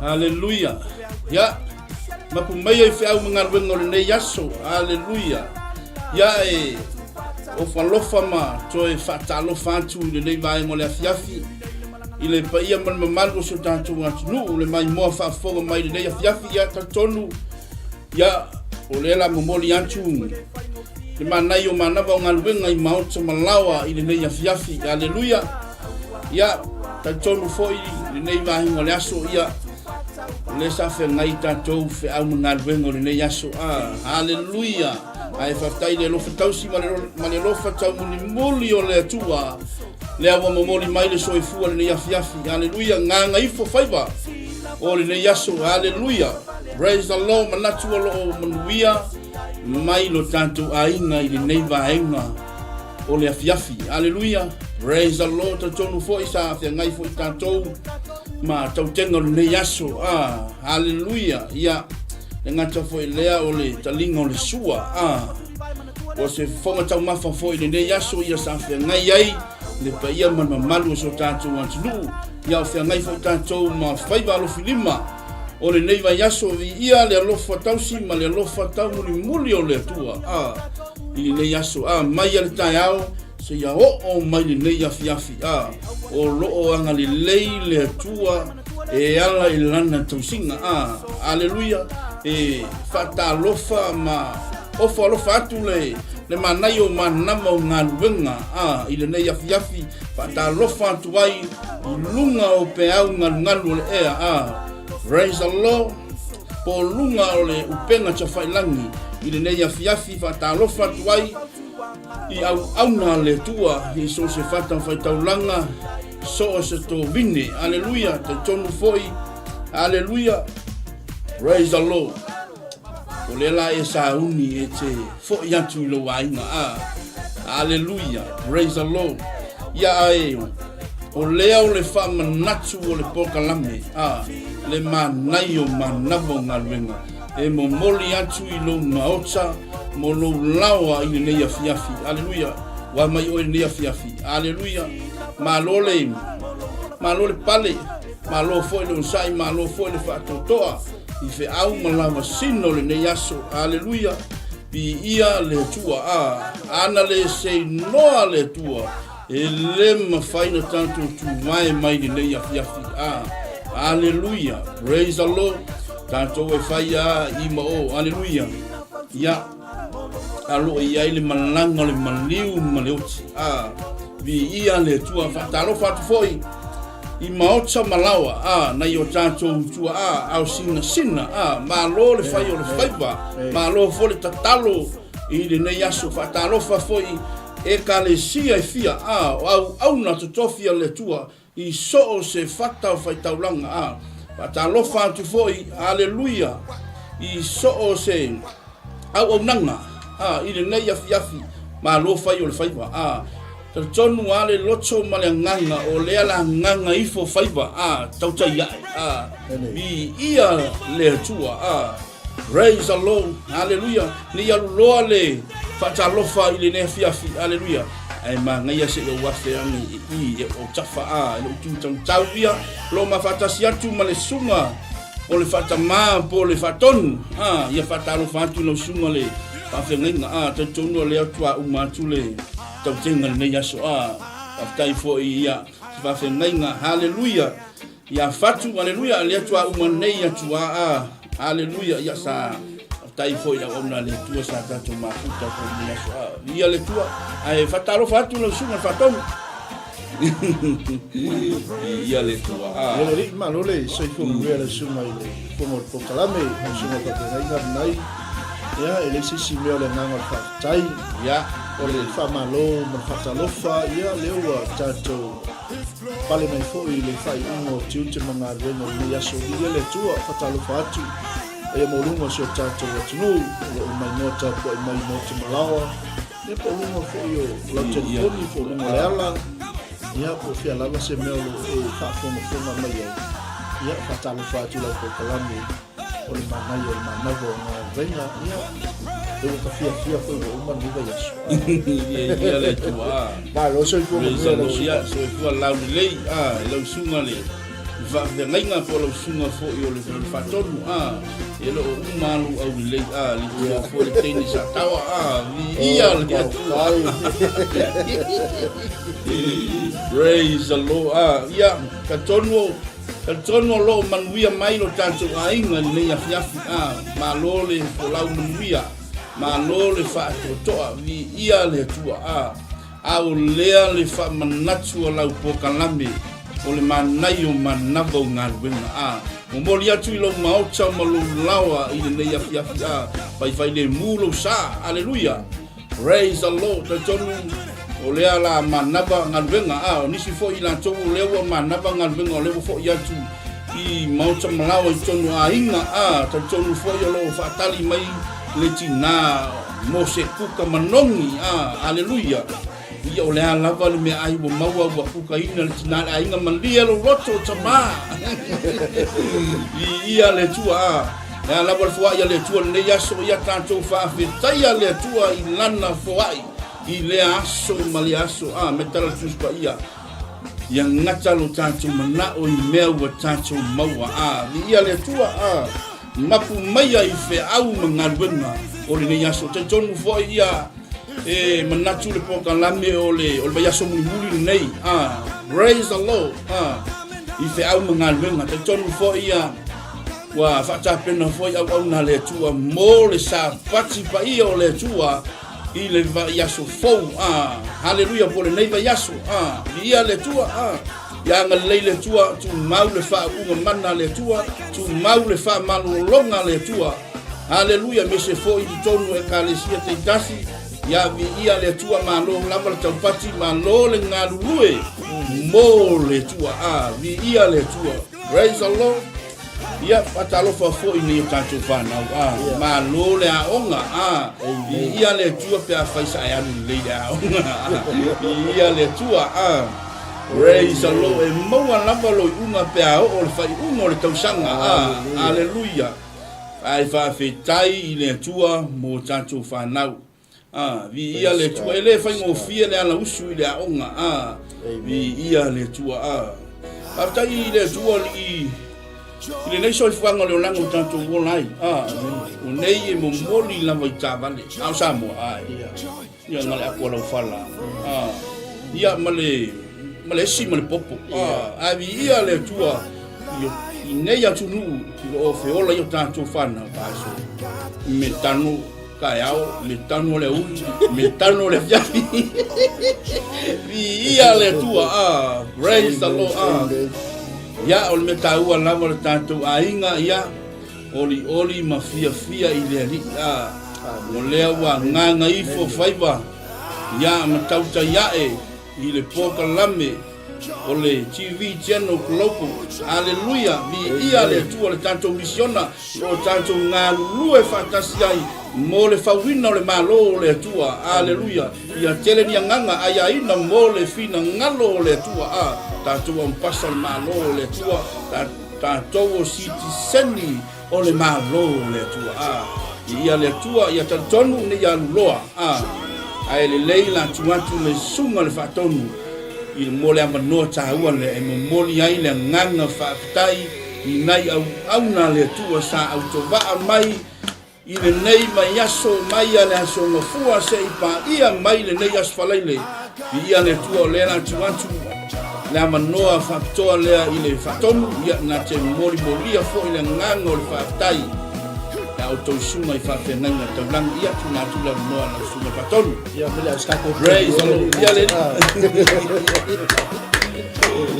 Haleluia. Ia, mapu mai ai feau ma galuega o lenei aso. Haleluia. Ia e ofo alofa ma toe faatalofa atu i lenei vaega o le afiafi i le paia ma le mamalu o si o tatou atunuu, le maimoa faafofoga mai i lenei afiafi. Ia talitonu, ia o lea la momoli atu le manaia o manava o galuega i maota ma laoa i lenei afiafi. Aleluia. Ia, talitonu foi i lenei vaega o le aso, ia, o lea sa feagai tatou feau ma galuega o lenei aso. Ah, aleluia. Ae faafetai le alofa tausi ma le alofa taumulimuli o le Atua. Lea ua momoli mai le soifua lenei afiafi. Aleluia. Gagaifo faiva o lenei aso. Aleluia. Praise the Lord. Manatu o lo o manuia mai lo tatou aiga i lenei vaega o le afiafi. Aleluia. Praise the Lord. Talitonu foi sa feagai foi tatou ma tautega o lenei aso. Ah, aleluia. Ia, le gata foi lea o le taliga o le sua. Ah, ua se fofoga taumafa foi i lenei aso ia sa feagai ai le paia ma le mamalu o so tatou atunuu. Ia o feagai foi tatou ma faiva alofilima o lenei vaiaso. Viia le alofa tausi ma le alofa taumulimuli o le Atua a i lenei aso a mai a le taeao seia oo mai lenei afiafi a o loo agalelei le Atua e ala i lana tausiga a aleluia. E faatalofa ma ofo alofa atu le le manaia o manama o galuega a i lenei afiafi. Faatalofa atu ai i luga o peau galugalu o le ea a praise the Lord, po o luga o le upega tafailangi i lenei afiafi. Faatalofa atu ai i auauna a le Atua i so o se fata faitaulaga, so o se tovine. Aleluia. Talitonu foi. Aleluia. Praise the Lord. O lea la e sauni e te foi atu i lou aiga. Ah, aleluia. Praise the Lord. Ia ae o lea o le faamanatu o le polokalame, ah, le manaia o manava o galuega e momoli atu i lou maota mo lou laoa i lenei afiafi. Aleluia. Ua mai oe i lenei afiafi. Aleluia. Malo le, malo le pale, malo foi le onosai, malo foi le faatoatoa i feau ma lavasina o lenei aso. Aleluia. Viia le Atua. A, ana le seinoa le Atua, e le mafai na tatou tuvae mai lenei afiafi. A, aleluia. Praise the Lord. Tatou e fai a i ma o. Aleluia. Ia, alo i ai le malaga o le maliu ma le oti. A, viia le Atua. Faatalofa atu foi i maota ma laoa, a, nai o tatou tuaa ao sinasina, a, malo le fai o le faiva, malo foi le tatalo i lenei aso. Faatalofa foi i Ekalesia e fia, a, o auauna totofi a le Atua i so o se fata o faitaulaga, a, faatalofa atu foi, aleluia, i so o se auaunaga, a, i lenei afiafi, malo fai o le faiva, a, talitonu a le loto ma le agaga o lea la agaga ifo faiva, a, tautai ae, a, viia le Atua, a, praise the Lord, aleluia. Ne i alu loa le faatalofa i lenei afiafi, aleluia, ae manaia se i ou afe ane i i e ou tafa, a, e lou tu tautau ia lo ma faatasi atu ma le susuga o le faatamā po o le faatonu, a, ia faatalofa atu i lau susuga le faafeagaiga, a, talitonu o lea faatoa uma atu le tautega lenei aso, a, faafetai foi ia se faafeagaiga, haleluia, ia Fatu, aleluia, lea faatoa uma nei atu, a, a, aleluia, ia sa faafetai foi i auauna a le Atua sa tatou mafuta foi i lenei aso, a, ia le Atua, ae faatalofa atu lau susuga le faatonu. Ia le Atua, a. Ia le Alii, malo le soifua manuia lau susuga i le fofoga o le polokalame, lau susuga i le faafeagaiga lenei. Ia, e leai se isi mea o le agaga o le faafetai. Ia. O le faamalo ma le faatalofa, ia, lea ua tatou pale mai foi i le faaiuga o tiute ma galuega o lenei aso. Viia le Atua, faatalofa atu paia maualuga o si o tatou atunuu o lo o maimoa tapuai mai i Maota Malaoa, ia po o luga foi o lau telefoni, po o luga o le ala, ia po o fea lava se mea o lo o e faafogafoga mai ai. Ia, faatalofa atu i lau polokalame o le manaia o le manava o galuega. Ia. Lea ua ta fiafia foi ua uma lenei vaiaso. Viia le Atua. Malo soifua manuia lau susuga. Ia, soifua laulelei i lau susuga le faafeagaiga po o lau susuga foi o le Faatonu. E le o uma lou aulelei, le tua foi le teine sa tawa. Viia le Atua. Praise the Lord. Ia, talitonu Talitonu o lo o manuia mai lo tatou aiga i lenei afiafi. A, malo le folau manuia, malo le faatoatoa, viia le Atua. A, a o lea le faamanatu a lau polokalame o le manaia o manava o galuega. A, momoli atu i lou maota ma lou laoa i lenei afiafi. A, faifailemu lou sa. Aleluia. Praise the Lord. Talitonu o lea la manava galuega. A, o nisi foi i latou o lea ua manava galuega, o lea ua foi atu i maota ma laoa i totonu o aiga. A, talitonu foi o lo o faatali mai le tinā mo se kuka manogi. A, aleluia. Ia o le a lava le meaai ua maua ua kukaina le tinā le aiga malie lou loto tamā. Viia le Atua. A, le a lava le foai a le Atua lenei aso, ia tatou faafetaia le Atua i lana foai i lea aso ma lea aso. A, me tala le Tusi Paia, ia gata lo tatou manao i mea ua tatou maua. A, viia le Atua. A, mapu maia i feau ma galuega o lenei aso. Talitonu foi ia e manatu le polokalame o le o le vaiaso mulimuli lenei. A, praise the Lord. A, i feau ma galuega. Talitonu foi ia ua faatapena foi auauna a le Atua mo le sapati paia o le Atua i le vaiaso fou. A, haleluia, po lenei vaiaso. A, viia le Atua. A, ia agalelei le Atua, tumau le faauuga mana a le Atua, tumau le faamalologa a le Atua. Haleluia, mese foi i totonu o ekalesia taitasi, ia viia le Atua, malo lava le taupati, malo le galulue mo le Atua. A, viia le Atua. Praise the Lord. Ia, faatalofa foi nei o tatou fanau. A, malo le aoga. A, viia le Atua pe afai sa e alu lelei le aoga. Viia le Atua. A, praise the Lord. E maua lava lou iuga pe a oo le faaiuga o le tausaga. A, aleluia. Ae faafetai i le Atua mo tatou fanau. A, viia le Atua. E le faigofie le ala usu i le aoga. A, viia le Atua. A, faafetai i le Atua i i lenei soifuaga o le olaga o tatou ola ai. A, o nei e momoli lava i taavale. A o Samoa, ae. Ia, na le apu a lau fala. A, ia, ma le, ma le esi ma le popo. A, ae viia le Atua i, i nei atunuu i lo o feola i o tatou fanau. A, so, me tano taeao, me tano le aoauli, me tano le afiafi. Viia le Atua, ah, praise the Lord, ah. Ia, o le mea taua lava le tatou aiga, ia, olioli ma fiafia i le Alii, ah. O lea ua gagaifo faiva, ia, ma tautai ae i le polokalame o le TV Channel Global. Aleluia, viia le Atua le tatou misiona o tatou galulue faatasi ai mo le fauina o le Malo o le Atua. Aleluia, ia tele ni agaga aiaina mo le finagalo o le Atua. A tatou ampasa o le Malo o le Atua, tatou o sitiseni o le Malo o le Atua. A, viia le Atua, ia talitonu ne i alu loa. A, ae lelei la atu atu le susuga le faatonu i mo le avanoa taua lea e momoli ai le agaga faafetai i nai auauna a le Atua sa autovaa mai i lenei vaiaso mai a le Aso Gafua se i paia mai lenei Aso Faraile. Viia le Atua o lea la atu atu le avanoa faapitoa lea i le faatonu, ia na te molimolia foi le agaga o le faafetai ia outou susuga i faafeagaiga taulagi. Ia tuuina atu le avanoa i lau susuga faatonu. Ia, mele au se Praise the Lord. Ia le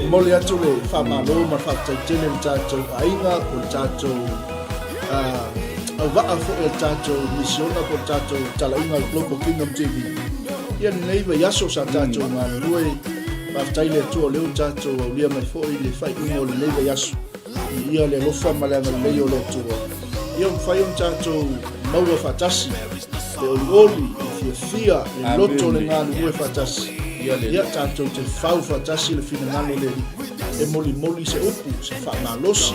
Momoli atu le faamalo ma le faafetai tele i le tatou aiga po o le tatou auvaa foi o le tatou misiona po o le tatou talaiga o le Global Kingdom TV. Ia lenei vaiaso sa tatou galulue, faafetai le Atua o lea ua tatou aulia mai foi le faaiuga o lenei vaiaso. Ia le alofa ma le agalelei o le Atua. Ia mafai ona tatou maua faatasi le olioli, le fiafia, le loto, le galulue faatasi. Ia tatou te fau faatasi le finagalo o le Alii e molimoli se upu, se faamalosi,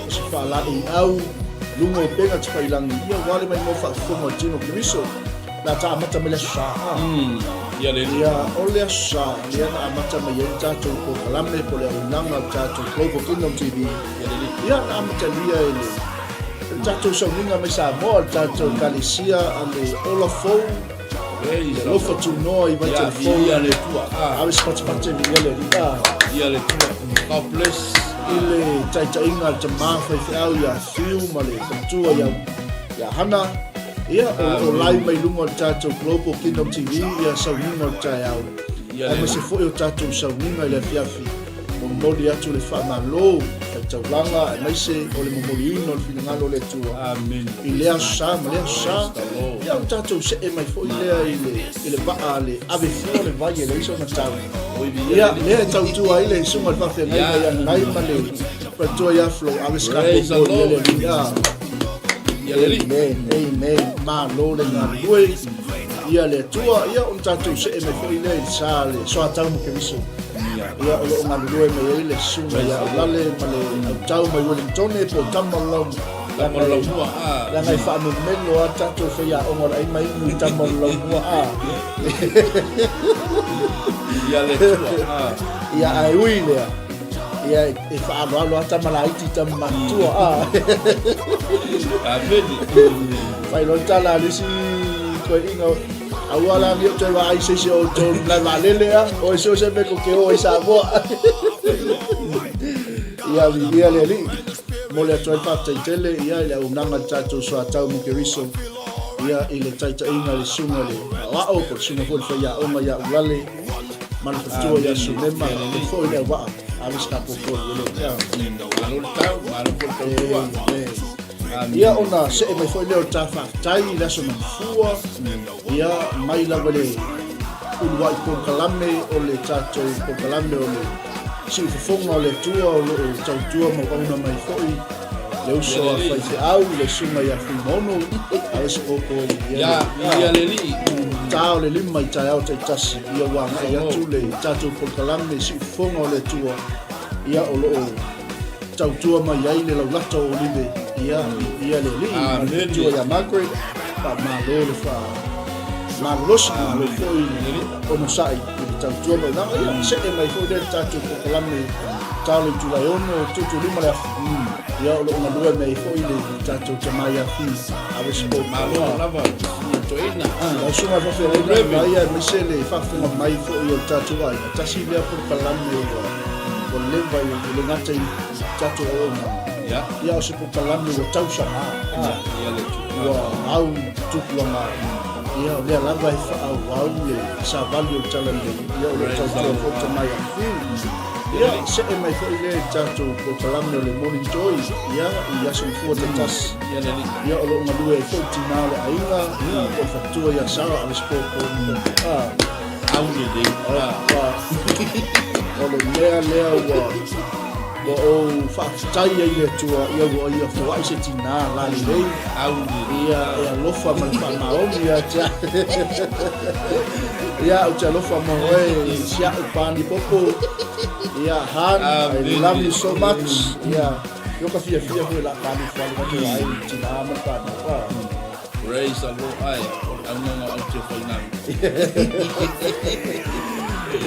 o se faalaeiau. luga o upega tafailagi, ia aua le maimoa faafofoga o le tino o Keriso, le a ta amata mai le Aso Sa. Ia le Ia, o le Aso Sa lea na amata mai ai le tatou polokalame po o le auaunaga o le tatou Global Kingdom TV. Ia, na amatalia e le le tatou sauniga mai Samoa, le tatou Ekalesia a le Ola Fou, le alofa tunoa i Vaitele Fou. Ia le Atua. Ave se patapata i le Alii. Ia le Atua. God bless. I le taitaiga a le tama faifeau ia Fiu ma le faletua ia ia Hana. Ia, o lo o live mai luga o le tatou Global Kingdom TV ia sauniga o le taeao. Aemaise foi o tatou sauniga i le afiafi. Momoli atu le faamalo, faitaulaga aemaise o le momoliina o le finagalo o le Atua. Amen. I lea aso sa ma lea aso sa. Ia ona tatou see mai foi lea i le, i le vaa a le ave fua le vai e leai sona tau. Ia, lea e tautua ai le susuga i le faafeagaiga ia Nai ma le faletua ia Flo, ave se Praise the kapopo i Lord. le Alii. Ah. Ia le Alii. Amen, amen. Malo le galulue. Ia le Atua, ia ona tatou see mai foi lea i le sa le soatau ma Keriso. Ia o lo o galulue mai ai le susuga ia Aulale ma le autau mai Wellingtone po o Tama o le Lau Tama o le Laumua a. Leaga e faamemelo lava tatou faiaoga o le ai mai inu i Tama o le Laumua a. Ia le Atua a. Ia ae ui lea, ia e faaaloalo lava tama laiti i tama matutua a. Amene. Fai loa le tala a le isi toeaina, Aua la ne i toe vaai se isi o outou i le malae vaalele a, o e so o se mea tou te o ai i Samoa. Ia viia le Alii. Momoli atu ai le faafetai tele ia i le auaunaga a le tatou soatau mo Keriso, ia i le taitaiga a le susuga i le aoao po o le susuga foi i le faiaoga ia Ulale ma le faletua ia Sunema, faapea foi le auvaa ave se kapopo i le Malo le tau, malo foi le tautua. Amen. Ia ona see mai foi lea o le ta faafetai i le aso Gafua, ia mai lava i le uluai polokalame o le tatou polokalame o le siufofoga o le Atua o lo o tautua ma auauna mai foi le uso a faifeau le susuga ia Fuimaono a ese koko i ia ia le alii ta o le 5 i taeao taitasi ia ua agai atu le tatou polokalame siufofoga o le Atua ia o lo o tautua mai ai le laulata o Olive ia ia le alii ma le matua ia Margaret faamalo le faamalolosi malo foi le onosai i le tautua mai lava ia see mai foi lea le tatou polokalame talo i Tulai 6 tutu 5 le afa ia o lo o galue mai foi le tatou tama ia Fi ave se pou Malo lava toeaina. Lau susuga i le faafeagaiga ia aemaise le faafofoga mai foi o le tatou aiga, tasi lea polokalame ua ua leva i e le gata i tatou auaunaga, ia o se polokalame ua tausaga, ua au tupulaga, ia o lea lava e faaauau le savali o le talalelei, ia o lo o tautua foi tama ia Fiu. Ia, see mai foi lea i le tatou polokalame o le Morning Joy, ia, i Aso Gafua taitasi. Ia, o lo o galue ai foi le tina o le aiga, ia, po o le faletua ia Sarah Alespopo. Ah. Au lelei. Ah. O le mea lea ua ua ou faafetai ai i le Atua, ia ua ia foai se tina lalelei. Au lelei. Ia, e alofa ma le faamaoni ia te au. Ia, ou te alofa ma oe, si a'u pani popo. Ia, Han, I love you so much. Ia, yo ka fiafia foi la pani fale ka te ai tina ma le whānau. Ah. Praise the Lord. Ai, o le augaga au te whai ngau.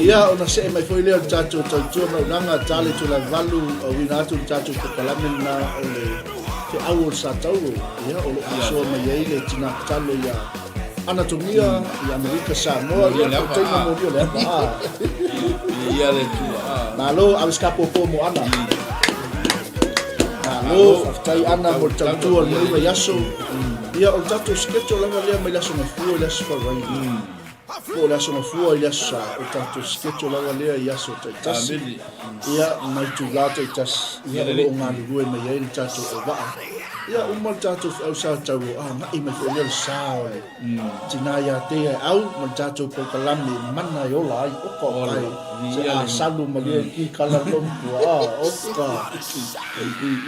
Ia, ona see mai foi lea o le tatou tautua maunaga, tale tula valu, auina atu le tatou polokalame lena o le feau o le Satauro. Ia, o lo o faasoa mai ai le tina tatalo ia Anatomia i Amerika Samoa, ia le ko teina moli o le apa. Ah. Ia le Atua. Ah. Malo, ave se kapopo mo Ana. Malo, faafetai Ana mo le tautua o lenei vaiaso. Ia, o le tatou schedule lava lea mai le Aso Gafua i le Aso Faraile. Po o le Aso Gafua i le Aso Sa, o le tatou schedule lava lea i aso taitasi. Ia, ma itulā taitasi, ia, o lo o galulue mai ai le tatou auvaa. Ia, uma le tatou feau sa tau o agai mai foi lea le sa o le tina ia te e au ma le tatou polokalame mana e ola ai, oka o kai, se a salu ma lia ki kala lo matua, a, oka.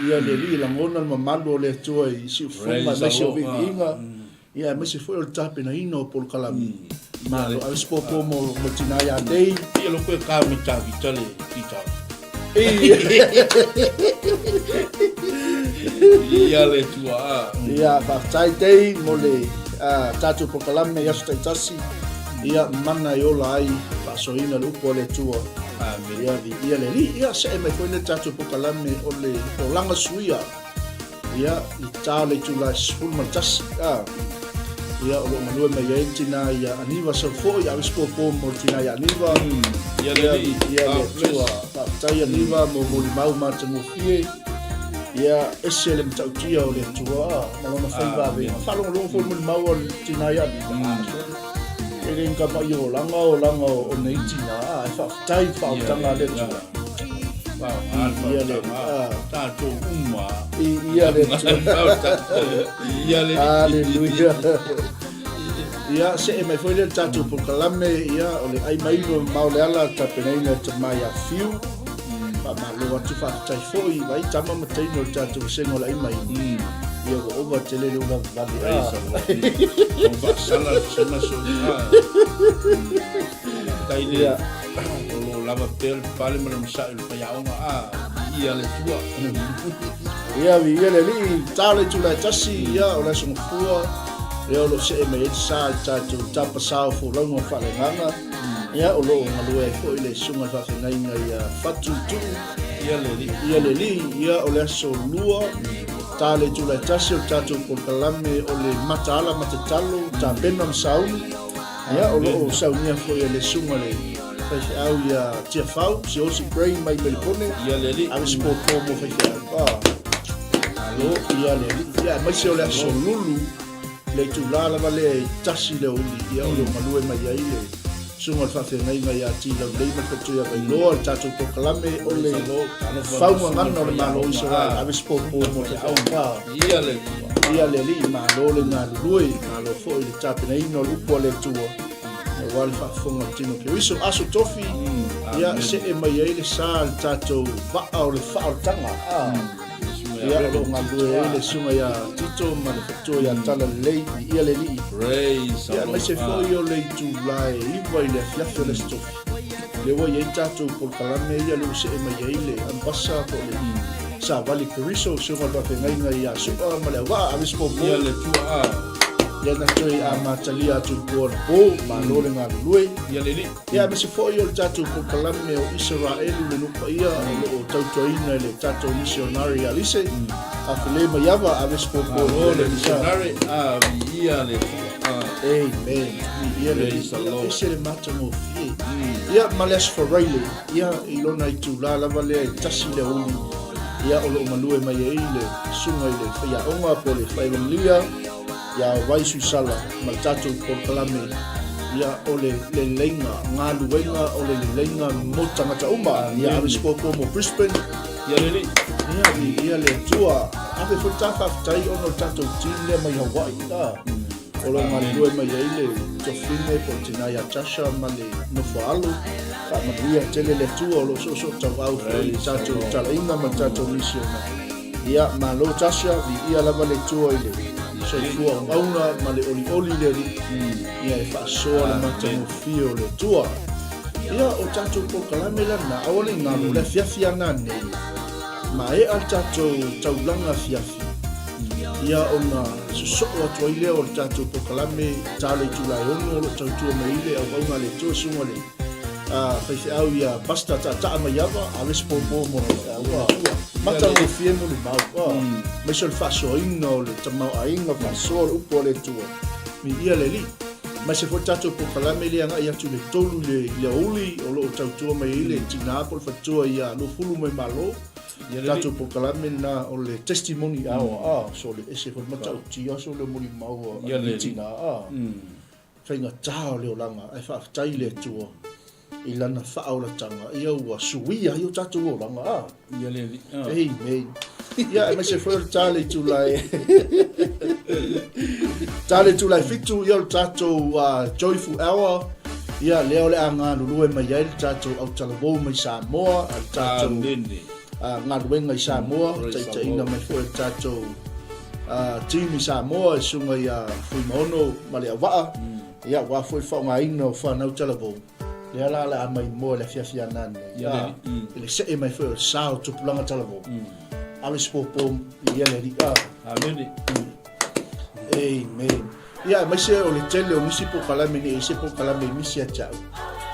Ia le alii lagona le mamalu o le Atua i siufofoga aemaise o viiviiga. Ia, aemaise foi o le tapenaina o polokalame. Malo, ave se pōpō mo, mo tina ia Dei. Ia lo koe ka me tā ki tale ki tā. Ia le Atua. Ia, faafetai Dei mo le tatou polokalame i aso taitasi. Ia, mana e ola ai faasoaina le upu a le Atua. Amen. Ia, viia le Alii. Ia, see mai foi le tatou polokalame o le olaga suia. Ia, i ta o le itula e 11. Ah. Ia, o lo o galue mai ai le tina ia Aniva Saufo'i, ave se pōpō mo le tina ia Aniva. Ia le Alii. Ia, le Atua. Faafetai Aniva mo molimau matagofie. Ia, ese le matautia o le Atua ma lona faiva avega. Faalogologo foi molimau a le tina ia Aniva. E le ka mai olaga olaga o nei tina, e faafetai i faautaga a le Atua. Ia le tatou uma. Ia le Atua. Ia le Aleluia. Ia, see mai foi le tatou polokalame, ia, o le ai maino ma o le ala tapenaina e tama ia Fiu. Faamalo atu faafetai foi, vai tama ma teine o le tatou vasega o le ai maino. Ia, ua ova tele le ula vale. Praise the Lord. Faasala le sema so. Tai le o lo lava pea le pale ma le masa'i o le faiaoga a viia le Atua. Ia, viia le Alii, ta le itula e tasi, ia, o le aso Gafua, ia, o lo o see mai ai le sa i le tatou tapa sa o folauga faaleagaga, ia, o lo o galue ai foi le susuga i le faafeagaiga ia Fatu Tuu, Ia le Alii. Ia le Alii, ia, o le aso Lua, ta le itula e tasi o le tatou polokalame o le mataala ma tatalo, tapena ma sauni, Ia, o lo o saunia foi e le susuga i le faifeau ia Tiafau, Siaosi Gray mai Melipone. Ia le alii. Ave se pōpō mo faifeau. Ah. Malo. Ia le alii. Ia, aemaise o le aso Lulu, le itula lava lea e tasi le aoauli, ia o lo o galue mai ai le susuga i le faafeagaiga ia Tilaulei ma le Faletua ia Vailoa, le tatou polokalame o le faugagana o le Malo o Isaraele. Ave se pōpō mo le faifeau. Ah. Ia le Atua. Ia le Alii, malo le galulue, malo foi le tapenaina o le upu a le Atua, aua le faafofoga o le tino Keriso. Aso Tofi, ia see mai ai le sa le tatou vaa o le faaolataga. Ah. Ia, o lo o galulue ai le susuga ia Tito ma le faletua ia Talalelei, viia le Alii. Praise Ia, aemaise foi o le itula e 9 i le afiafi o le Aso Tofi. Lea ua i ai tatou polokalame ia lea ua see mai ai le ambasa po o le Savali Keriso, susuga i le faafeagaiga ia Su'a ma Leauvaa, ave se pōpō. Ia le Atua a. Ia na toe amatalia atu i po anapo, malo le galulue. Ia le Alii. Ia aemaise foi o le tatou polokalame o Isaraelu le nuu paia o lo o tautuaina e le tatou misionari ia Lise. Afele Maiava, ave se pōpō. Malo le misionari, a viia le Atua. Amen. Viia le Praise the Lord. Ese le matagofie. Ia ma le Aso Faraile, ia i lona itula lava lea e tasi le aoauli, ia o lo o galue mai ai le susuga i le faiaoga po o le faevagelia ia Vai Suisala ma le tatou polokalame ia o le leleiga, galuega o le leleiga mo tagata uma. Ia ave se pōpō mo Brisbane. Ia le Alii. Ia, viia le Atua. Ave foi le ta faafetai ona o le tatou team lea mai Hawaii. O lo o galulue mai ai le tuafafine po o le tina ia Tasha ma le nofo alo. Faamanuia tele le Atua o lo o soosootauau foi i le tatou talaiga ma le tatou misiona. Ia, malo Tasha, viia lava le Atua i le soifua auauna ma le olioli i le Alii, ia e faasoa le matagofie o le Atua. Ia, o tatou polokalame lana, aua ne i galo, o le afiafi lava nanei, maea le tatou taulaga afiafi, ia ona sosoo atu ai lea o le tatou polokalame ta le itula e ono o lo o tautua mai ai le auauna a le Atua susuga i le faifeau ia Pastor Taataa Maiava, ave se pōpō mo le faifeau. Matagofie molimau, aemaise o le faasoaina o le tamaoaiga, faasoa le upu a le Atua, viia le Alii. Aemaise foi le tatou polokalame lea agai atu i le tolu i le aoauli o lo o tautua mai ai le tina po o le faletua ia Luafulu mai Malo. Ia Le tatou polokalame lena o le testimony hour a, so le ese foi le matautia so le molimau a le tina a. Faigata o le olaga ae faafetai i le Atua i lana faaolataga ia ua suia ai o tatou olaga a. Ia le Alii. Amen. Ia aemaise foi o le ta le itula e ta le itula e fitu ia o le tatou joyful hour ia lea o le a galulue mai ai le tatou autalavou mai Samoa a le tatou galuega i Samoa taitaiina mai foi le tatou team i Samoa e susuga ia Fuimaono ma le Auvaa ia aua foi le faaaogaina o fanau talavou. Lea la o le a maimoa i le afiafi a nanei, i le see mai foi o le sa o tupulaga talavou. Ave se pōpō i ia le Alii. Ah. Amene. Amen. Ia, aemaise o le tele o nisi polokalame nei, se polokalame i misi ia te au.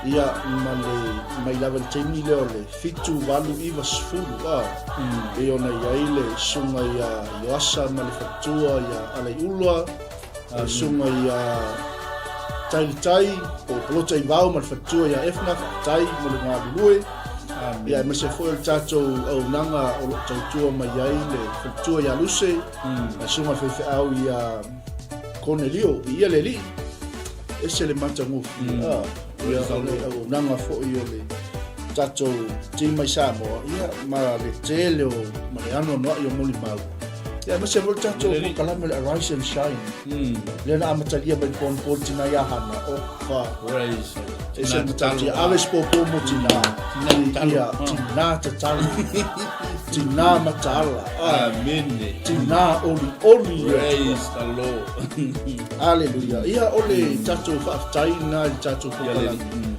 Ia, ma le, mai lava le taimi lea o le 7, 8, 9, 10, a. Pei ona i ai le susuga ia Ioasa ma le faletua ia Alaiula, le susuga ia Tailitai, po o Polota Ivao ma le faletua ia Efna, faafetai mo le galulue. Ia, aemaise foi o le tatou auaunaga o lo o tautua mai ai le faletua ia Luse, le susuga i le faifeau ia Konelio, i ia le alii, ese le matagofie. Ah, ia, o le auaunaga foi o le tatou team mai Samoa, ia, ma le tele o, ma le anoanoai o molimau. Ia, aemaise foi le tatou polokalame o le Arise and Shine. Lea na amatalia mai le Paul Tina ia Hana, oka. Praise. Ese le matautia, ave se pōpō mo Tina. Tina Ia, Tina tatalo. Tina mataala. Ah. Amene. Tina oli oli. Praise the Lord. Aleluia. Ia, o le tatou faafetai na i le tatou polokalame.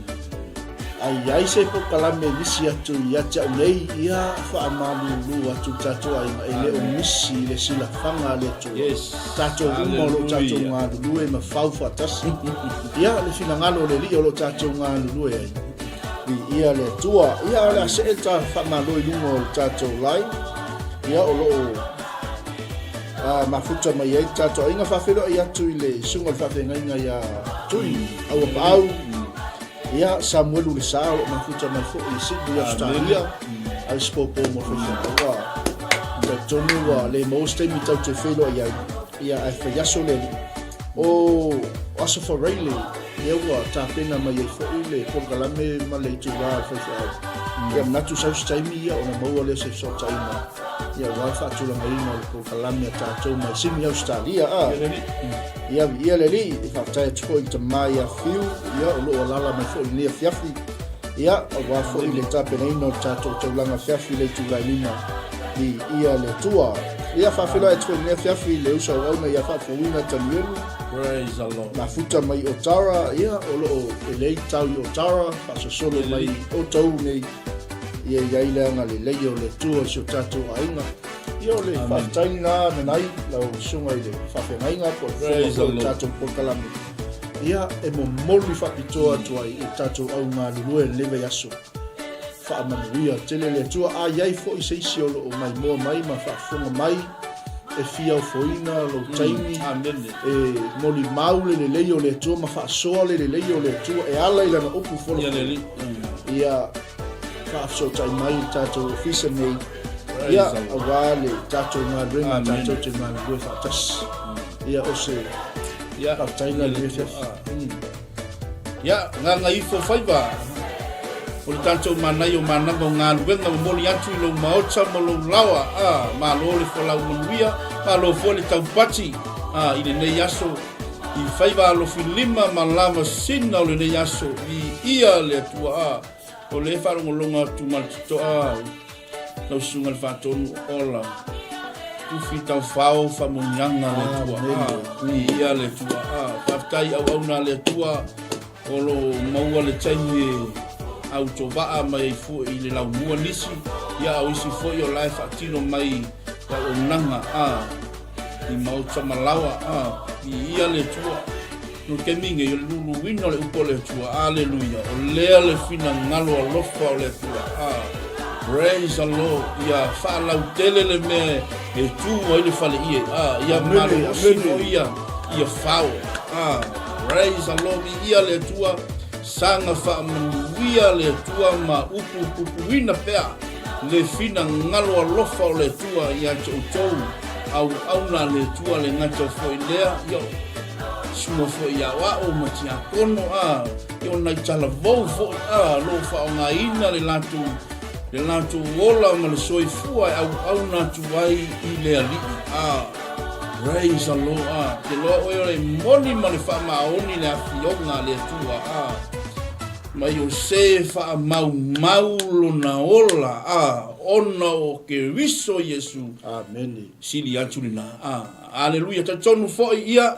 A i ai se polokalame misi atu ia te au nei, ia faamalulu atu i tatou aiga e le o misi i le silafaga a le Atua. Yes. Tatou uma o lo o tatou galulue ma fau faatasi. Ia, le finagalo o le Alii o lo o tatou galulue ai. Viia le Atua. Ia, o le a see ta faamalo i luga o le tatou line. Ia, o lo o a, mafuta mai ai le tatou aiga. Faafeiloai atu i le susuga o le faafeagaiga ia Tui Auapaau. Ia, Samuelu Lesa o lo o mafuta mai foi i Sydney, Australia. A le se pōpō mo le faifeau. Ua talitonu ua le maua se taimi tatou te feiloai ai. Ia, ae fai aso le Alii. O Aso Faraile, lea ua tapena mai ai foi le polokalame ma le itulā a le faifeau. Ia, manatu sau se taimi ia ona maua lea o se fesootaiga, ia aua le faatulagaina o le polokalame a tatou mai Sydney, Australia. A. Ia, viia le Alii, e faafetai atu foi i le tama ia Fiu, ia, o lo o alaala mai foi i lenei afiafi, ia, aua foi le tapenaina o le tatou taulaga afiafi i le itula e 5, viia le Atua. Ia, faafeiloai atu foi i lenei afiafi i le uso auauna ia Faafouina Tanielu, Praise the Lord. mafuta mai Otara, ia, o lo o elei tau i Otara, faasosolo mai outou nei, ia i ai le agalelei o le Atua i si o tatou aiga. Ia o le faafetai lena Nanai, lau susuga i le faafeagaiga po o le fofoga foi o le tatou polokalame. Ia e momoli faapitoa atu ai i le tatou au galulue i lenei vaiaso. Faamanuia tele le Atua. A i ai foi se isi o lo o maimoa mai ma faafofoga mai e fia ofoina lou taimi, e molimau le lelei o le Atua ma faasoa le lelei o le Atua e ala i lana upu folafolaina. Ia faafesootai mai i le tatou ofisa nei, ia, aua le tatou galuega tatou te galulue faatasi. Ia, o se faafetai lena i lenei afiafi. Ia, gagaifo faiva o le tatou manaia o manava o galuega momoli atu i lou maota ma lou laoa. A, malo le folau manuia, malo foi le taupati a, i lenei aso i faiva alofilima ma lava sina o lenei aso. Viia le Atua. A, o lea e faalogologo atu ma le totoa lau susuga i le faatonu ola tufi taufao faamanuiaga le Atua. A, viia le Atua. A, faafetai auauna a le Atua o lo o maua le taimi e autovaa mai ai foi i le laumua nisi, ia a o isi foi o la e faatino mai i auaunaga. A, i maota ma laoa. A, viia le Atua. No le taimi nei, o le luluina o le upu a le Atua. Aleluia. O lea le finagalo alofa o le Atua. A, praise the Lord. Ia faalautele le mea e tu ai le faleie. A, ia malolosi foi ia, ia fao. A, praise the Lord. Viia le Atua. Saga faamanuia le Atua ma upu pupuina pea le finagalo alofa o le Atua ia te outou auauna a le Atua le gata foi lea, ia susuga foi i aoao ma tiakono, a, ia o nai talavou foi, a, lo o faaaogaina le latou le latou ola ma le soifua e auauna atu ai i le Alii, a, praise the Lord, a, te loa oe o le moni ma le faamaoni le afioga a le Atua, a, Mai o se faamaumau lona ola, a, ona o Keriso Iesu. Amene. Sili atu lena. A, aleluia. Talitonu foi ia,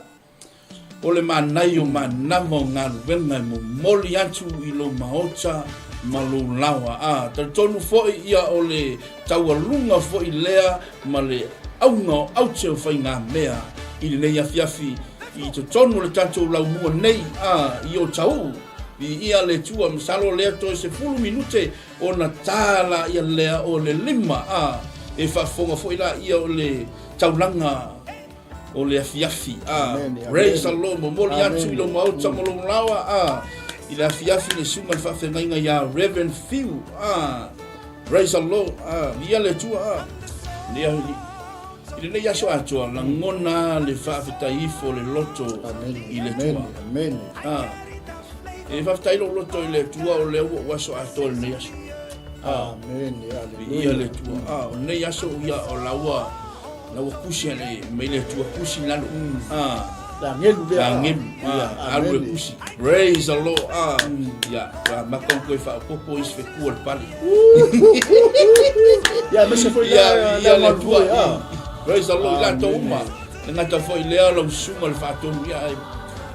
o le manaia o manava o galuega e momoli atu i lou maota ma lou laoa. A talitonu foi ia o le taualuga foi lea ma le auga o aute o faigamea i lenei afiafi i totonu o le tatou laumua nei, a i Otahuhu. Viia le Atua, masalo lea toe 10 minute ona ta laia lea o le 5, a e faafofoga foi laia o le taulaga o le afiafi, a praise the Lord, momoli atu i lou maota ma lou laoa, a i le afiafi le susuga le faafeagaiga ia Reverend Fiu, a praise the Lord, a viia le Atua, a lea i lenei aso atoa lagona le faafetai ifo le loto i le Atua. Amen. A e faafetai lou loto i le Atua o lea ua ou aso atoa i lenei aso. Amen. Viia le Atua. A o lenei aso ia o laua La ua kusi ale mai le Atua kusi lalo. Ah. Le agelu lea. Le agelu. Ah, alu e kusi. Praise the Lord. Ah. Ya, wa maka koe faaopoopo isi fetua o le pale. Ya, aemaise foi lea lea le Atua. Ah. Praise the Lord. I latou uma. E gata foi lea lau susuga le faatonu ia ai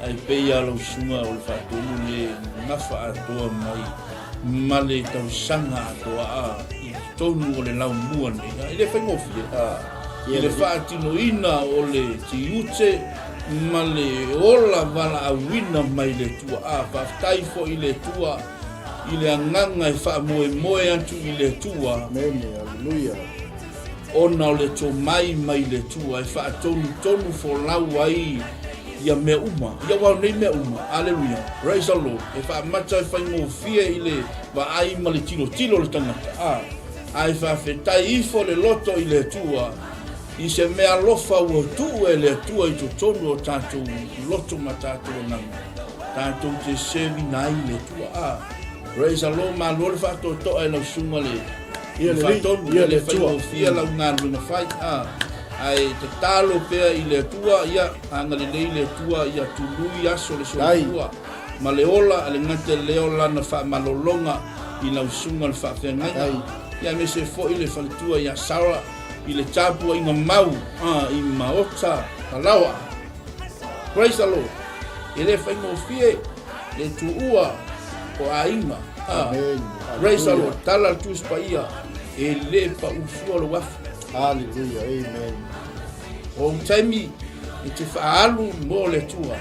ai pei a lau susuga o le faatonu le gafa atoa mai ma le tausaga atoa a i totonu o le laumua nei. E le faigofie i le faatinoina o le tiute ma le ola valaauina mai le Atua. A faafetai foi i le Atua i le agaga e faamoemoe atu i le Atua. Amene, aleluia. Ona o le tomai mai le Atua e faatonutonu folau ai ia mea uma, ia aua o nei mea uma, aleluia, praise the Lord, e faamata e faigofie i le vaai ma le tilotilo o le tagata, a, ae faafetai ifo le loto i le Atua i se mea alofa ua tuu e le Atua i totonu o tatou loto ma tatou agaga, tatou te servina ai le Atua, a, praise the Lord, malo le faatoatoa e lau susuga le Ia le faatonu, ia le le Atua. Faigofie lau galuega fai, a, ae tatalo pea i le Atua, ia agalelei le Atua, ia tului aso le soifua ma le ola, a le gata i lea o lana faamalologa i lau susuga le faafeagaiga, ia aemaise foi le faletua ia Sarah i le tapuaiga mau a, i Maota Palaoa. Praise the Lord. E le faigofie le tuua o aiga. Ah, praise the Lord. Tala le Tusi Paia, e le pau fua lou afi. Hallelujah. Amen. O ou taimi e te faaalu mo le Atua.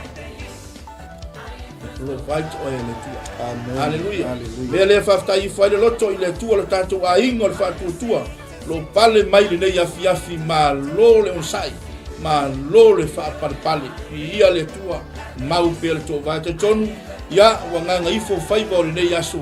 E provide oe e le Atua. Amen. Hallelujah. Hallelujah. Mea lea faafetai ifo ai le loto i le Atua lo tatou aiga o le faatuatua. Lo pale mai lenei afiafi, malo le onosai, malo le faapalepale. Viia le Atua, mau pea le toavae. Talitonu, ia, ua gagaifo faiva o lenei aso,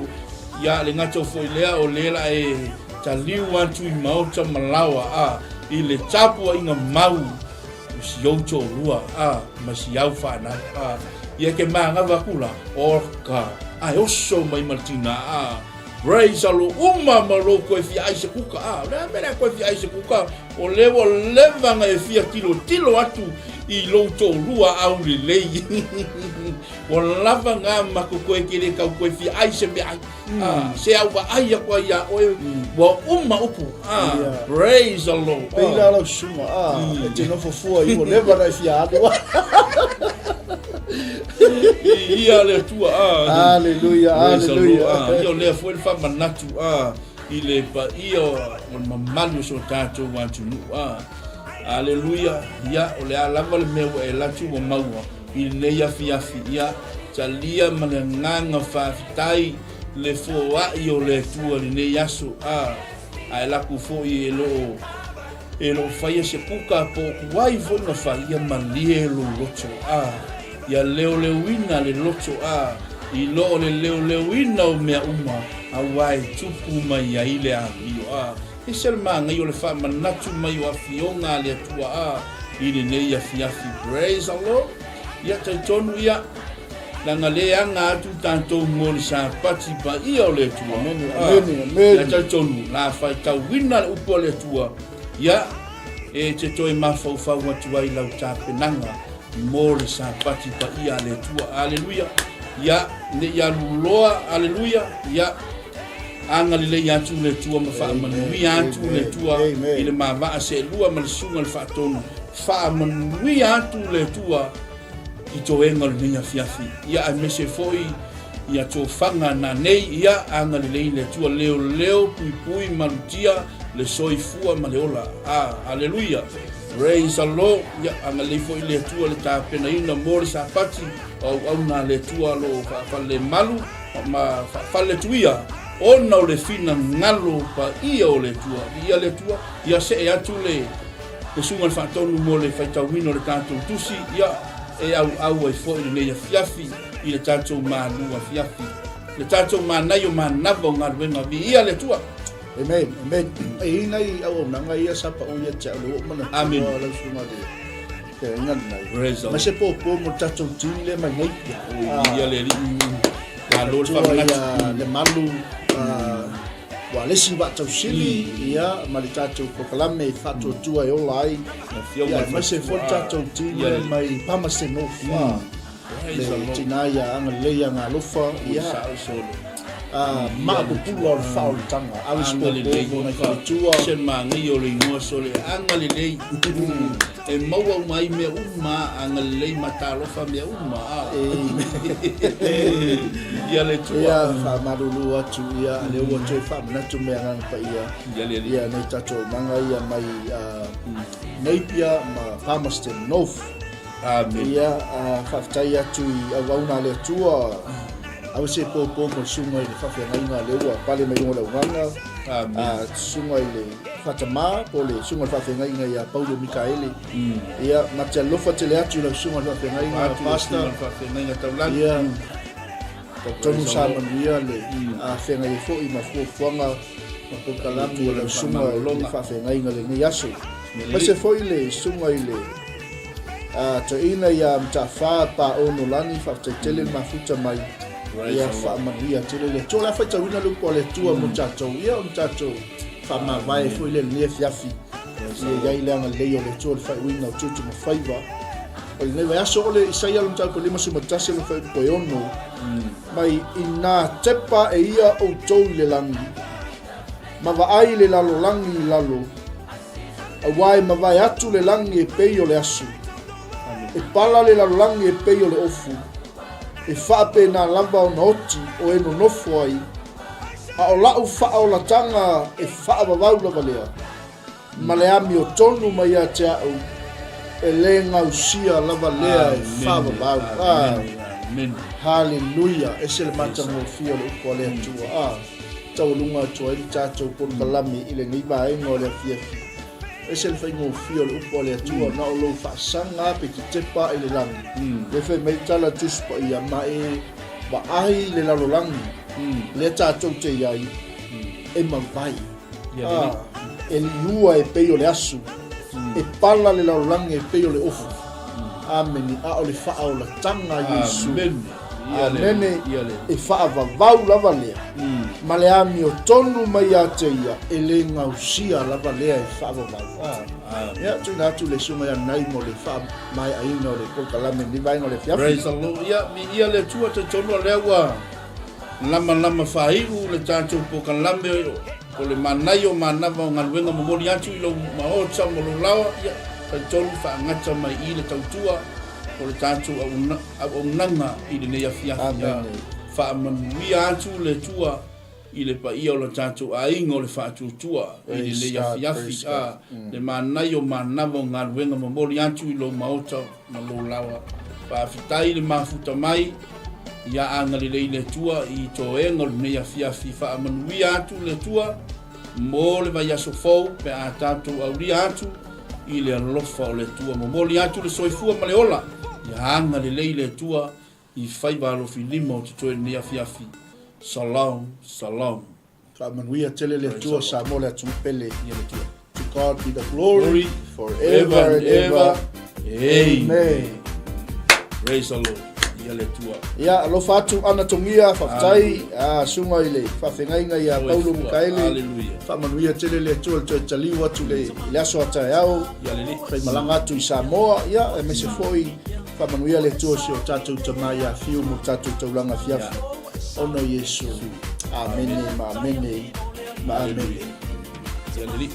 ia, le gata foi lea o lea la e taliu atu i maota ma laoa, a, i le tapuaiga mau o si ou toalua, a, ma si au fanau, a, ia ke manava aku la, oka, a e oso mai ma le tina, a, Praise the Lord. Uma ma lou koe fia ai se kuka. Ah, le a mea lea koe fia ai se kuka. O le ua leva na e fia tilotilo atu i lou toalua au lelei. Ua lava ngā ma ko koe ke le kau koe fia ai se mea ai. Ah, se au vaai aku ai iā oe, ua uma upu. Ah, praise the Lord. Pei la lau susuga, ah, e te nofo fua i ua leva na e fia alu. Ia le Atua, ah. Hallelujah, Praise the Lord, hallelujah. ah. Ia o lea foi le faamanatu, ah, i le paia o le mamalu o so tatou atunuu, ah. Aleluia. Ia, o le a lava le mea ua e alu atu ua maua i lenei afiafi, ia, talia ma le agaga faafetai le foai o le Atua i lenei aso, ah. Ae laku foi e loo E lo o faia se kuka po o kuai foi na fai, ia malie lou loto a ia leoleoina le loto a i lo o le leoleoina o mea uma auā e tupu mai ai le amio a ese le manaia o le faamanatu mai o afioga a le Atua a i lenei afiafi. Praise the Lord. Ia talitonu ia leaga le aga atu tatou mo le Sapati paia o le Atua. Amene, amene, amene. Ia talitonu la faitauina le upu a le Atua, ia e te toe mafaufau atu ai lau tapenaga mo le Sapati paia a le Atua. Aleluia. Ia ne i alu loa, aleluia. Ia agalelei atu le Atua ma faamanuia atu le Atua i le mavaa seelua ma le susuga i le faatonu. Faamanuia atu le Atua i toega o lenei afiafi. Ia aemaise foi Ia tofaga nanei, ia agalelei le Atua leoleo puipui malutia le soifua ma le ola. A, aleluia. Praise the Lord. Ia agalelei foi le Atua le tapenaina mo le Sapati o auauna a le Atua lo o faafalelemalu ma faafaletuia ona o le finagalo paia o le Atua. Viia le Atua. Ia see atu le le susuga i le faatonu mo le faitauina o le tatou tusi, ia e auau ai foi lenei afiafi i le tatou malu afiafi, le tatou manai o manava o galuega. Viia le Atua. Amen, amen. E i ai nai auaunaga ia sa pau ia te au, lea ua ou manatua Amen. lau susuga le feagaiga lenai. Praise the Mai Lord. se pōpō mo le tatou team lea mai nei. Oi, viia le Alii. Malo le Tua faamanatu. ia le malu, ah, Ua le isi vaa tausili ia ma le tatou polokalame e faatuatua e ola ai ia aemaise foi le tatou team lea mai Palmerston North le tina ia agalelei ia Galofa ia maa pupula o le faaolataga ave se popo mo nai faletua. Se manaia o le igoa sole agalelei e maua uma ai mea uma agalelei ma talofa mea uma ia le Atua. Ia faamalulu atu ia lea ua toe faamanatu mai Agaga Paia ia nei tatou aumaga ia mai Napier ma Palmerston North. Amen. Ia faafetai atu i auauna a le Atua ave se popo mo le susuga i le faafeagaiga lea ua pale mai luga o le augaga. Amen. Susuga i le Faatamā po o le susuga i le faafeagaiga ia Paulo Mikaele. Ia, ma te alofa tele atu i lau susuga i le faafeagaiga, Atu le Pastor. susuga i le faafeagaiga taulagi. Ia, talitonu sa manuia le feagai ai foi ma fuafuaga ma polokalame a lau susuga i le faafeagaiga i lenei aso. Aemaise foi le susuga i le toeaina ia Matafa Paono Lani, faafetai tele le mafuta mai. Ia faamanuia tele le Atua. O le a faitauina le upu a le Atua mo tatou, ia ona tatou faamavae foi lea i lenei afiafi. Ia i ai le agalelei o le Atua i le faaiuina o tiute ma faiva o lenei vaiaso. O le Isaia le mataupu e 51 lona fuaiupu e 6, mai, Inā tepa e ia outou i le lagi, ma vaai le lalolagi i lalo, auā e mavae atu le lagi e pei o le asu, e pala le lalolagi e pei o le ofu, e faapena lava ona oti o e nonofo ai, a o la'u faaolataga e faavavau lava lea, ma le amiotonu mai ia te a'u, e lē gausia lava lea e faavavau. Haleluia! Ese le matagofie o le upu a le Atua. A, taualuga atu ai le tatou polokalame i lenei vaega o le afiafi. Ese le faigofie o le upu a le Atua, na o lou faasaga pe te tepa i le lagi. Lea fai mai tala a Tusi Paia, ma e vaai i le lalolagi, lea tatou te i ai, e mavae, a, e liua e pei o le asu, e pala le lalolagi e pei o le ofu. Amene. A o le faaolataga a Iesu. Amene. E faavavau lava lea, ma le amiotonu mai ia te ia, e le gausia lava lea e faavavau. Ia, tuuina atu le Susuga ia Nai mo le faamaeaina o le polokalame i lenei vaega o le afiafi. Praise the Lord. Ia, viia le Atua, talitonu o lea ua lamalama faaiu le tatou polokalame o le manaia o manava o galuega momoli atu i lou maota ma lou laoa. Ia, talitonu faagata mai i le tautua o le tatou auaunaga i lenei afiafi. Ia faamanuia atu le Atua i le paia o le tatou aiga o le faatuatua i lenei afiafi, a le manaia o manava o galuega momoli atu i lou maota ma lou laoa. Faafetai le mafuta mai, ia agalelei le Atua i toega o lenei afiafi. Faamanuia atu le Atua mo le vaiaso fou pe a tatou aulia atu i le alofa o le Atua. Momoli atu le soifua ma le ola, ia agalelei le Atua i faiva alofilima o totoe lenei afiafi. Shalom, shalom. Faamanuia tele le Atua Samoa le atunuu pele. Ia le Atua. To God be the glory, forever and ever. Amen. Praise the Lord. Ia le Atua. Ia, alofa atu ana togia, faafetai, ah, susuga i le faafeagaiga ia Paulo Mikaele. Hallelujah. Faamanuia tele le Atua le toe taliu atu le, i le aso a taeao. Ia le Alii. Faimalaga atu i Samoa, ia, aemaise foi Faamanuia le Atua si o tatou tama ia Fiu mo le tatou taulaga afiafi. Ona o Iesu. Amene ma amene ma amene. Ia le Alii.